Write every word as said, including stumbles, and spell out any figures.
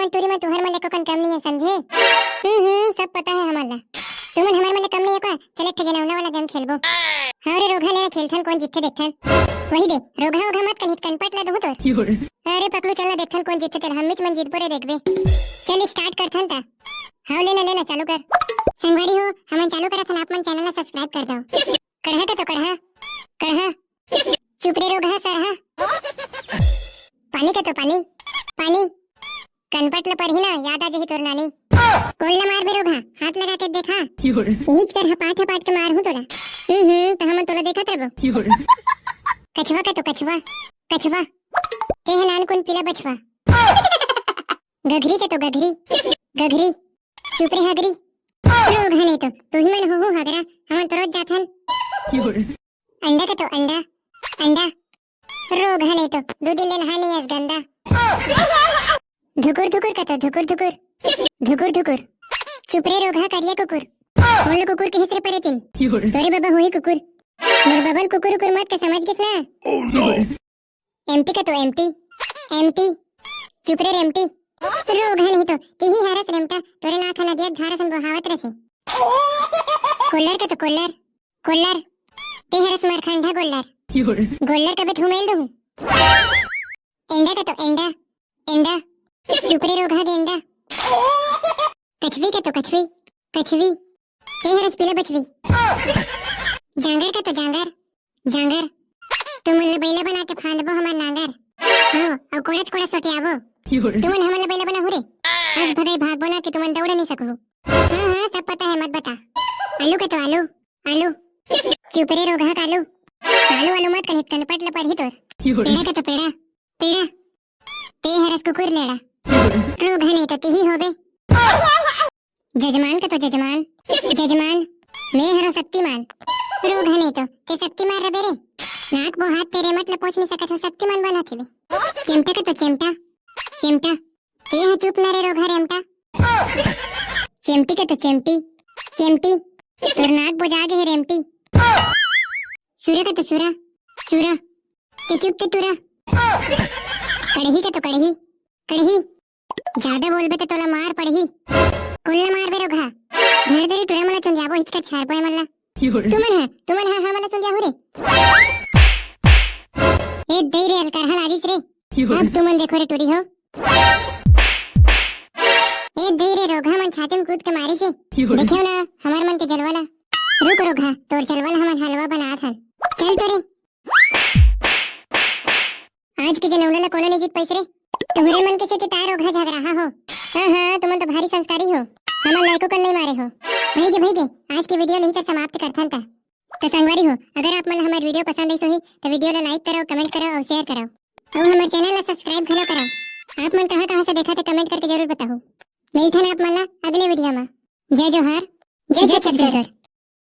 टूरी मन तुहर मन ले कोकन कम नहीं है, समझे? हम्म हम्म, सब पता है हमन ला। तुमन हमर मन ले कम नहीं है का? चल एक ठे जनौना वाला गेम खेलबो। हाँ रे रोगहा, ले खेलथन, कोन जीतथे देखथन। वही दे, रोगहा ओगहा मत कनहित, कनपट ला दूँ तोर। अरे पकलू, चल ना देखथन कोन जीतथे तेला, हम्मीच मन जीतबो रे, देखबे। चल स्टार्ट करथन ता। हाँ लेना लेना, चालू कर। संगवारी हो, हमन चालू करत हन, आप मन चैनल ला सब्सक्राइब कर दो। कड़हा का तो कड़हा, कड़हा। चुप रे रोगहा सरहा। पानी का तो पानी, पानी। कनपट ल परही ना, याद आ जाही तोर नानी। कोन ल मारबे रोगहा, हाथ लगा के देखा। इहीच कर हपाट हपाट के मारहूँ तोला। हम्म हम्म, त हमन तोला देखत रबो। कछवा का तो कछवा, कछवा। ते ह नानकुन पीला बछवा। गघरी का तो गघरी, गघरी। चुप रे हगरी। रोगहा नहीं तो तुही मन हो हगरा, हमन तो रोज जाथन। अंडा का तो अंडा, अंडा। रोगहा नहीं तो दू दिन ले नहा नहीं अस गंदा। धुकुर धुकुर का तो धुकुर धुकुर, धुकुर धुकुर। चुप रे रोगहा करिया कुकुर। मोला कुकुर कहिस रे परे दिन। तोरे बबा होही कुकुर। मोर बबा ल कुकुर उकुर मत के, समझ गिस ना। एमटी का तो एमटी, एमटी। चुप रे रेमटी। रोगहा नहीं तो तिही हरस रेमटा, तोरे नाक ह नदिया धार असन बोहावत रथे। कोल्लर का तो कोल्लर, कोल्लर। ते हरस मरखंडा गोल्लर। गोल्लर कबे धुमेल दूँ। एंडा का तो एंडा, एंडा। चुप रे रोगहा गेंडा। कछवी का तो कछवी, कछवी। ते हरस पीला बछवी। जांगर का तो जांगर, जांगर। तुमन ल बैला बना के फांदबो हमर नांगर। हाँ, अउ कोड़च कोड़च सोटियाबो। तुमन हमन ल बैला बनाहू रे। अस भगई भागबो ना कि तुमन दौड़ नहीं सकहू। हाँ हाँ, सब पता है, मत बता। आलू का तो आलू, आलू। चुप रे रोगहा कालू। कालू आलू मत कनहित, कनपट ल परही तोर। पेड़ा का तो पेड़ा, पेड़ा। ते हरस कुकुर लेड़ा। रोगहा नहीं तो तिही होबे। जजमान का तो जजमान, जजमान। मैं हरो शक्तिमान। रोगहा नहीं तो ते शक्तिमान रबे रे। नाक बोहात ते रेमट ल पोंछ नहीं सकत हो, शक्तिमान बनत हेबे। चिमटा का तो चिमटा, चिमटा। ते ह चुप ना रे रोगहा रेमटा। चिमटी का तो चिमटी, चिमटी। तोर नाक बोजा गे हे रेमटी। सुरा का तो सुरा, सुरा। ते चुप ते टुरा। कड़ही का तो कड़ही, कड़ही। जादा बोलबे त तोला मार पड़ही। कोन ला मारबे रोगहा? धर दे रे टुरा मन ला चुंदियाबो, हिचका छारबो एमन ला। तुमन ह, तुमन ह हमन ला चुंदियाहू रे। ए दे रे अलकरहा लागिस रे। अब तुमन देखो रे टुरी हो। ए दे रे रोगहा मन छाती में कूद के मारिस हे। देखेव ना हमर मन के जलवा ला। रुक रोगहा, तोर जलवा ला हमन हलवा बनात हन। चल तो रे। आज के जनौना ला कोनो नहीं जीत पाइस रे। तुहरे मन के सेती तार रोगहा झगराहा हो। हाँ हाँ, तुमन तो भारी संस्कारी हो। हमन ला एको कन नहीं मारे हो। भइगे भइगे, आज के वीडियो ल इही कर समाप्त करथन ता। तो संगवारी हो, अगर आप मन ला हमर वीडियो पसंद आइस होही तो वीडियो ला लाइक करो, कमेंट करो अउ शेयर करो। अउ हमर चैनल ला सब्सक्राइब घलो करो। आप मन कहाँ कहाँ से देखत हे कमेंट करके जरूर बताहू। मिलथन आप मन ला अगले वीडियो मा। जय जोहार, जय जय छत्तीसगढ़। छत्तीसगढ़।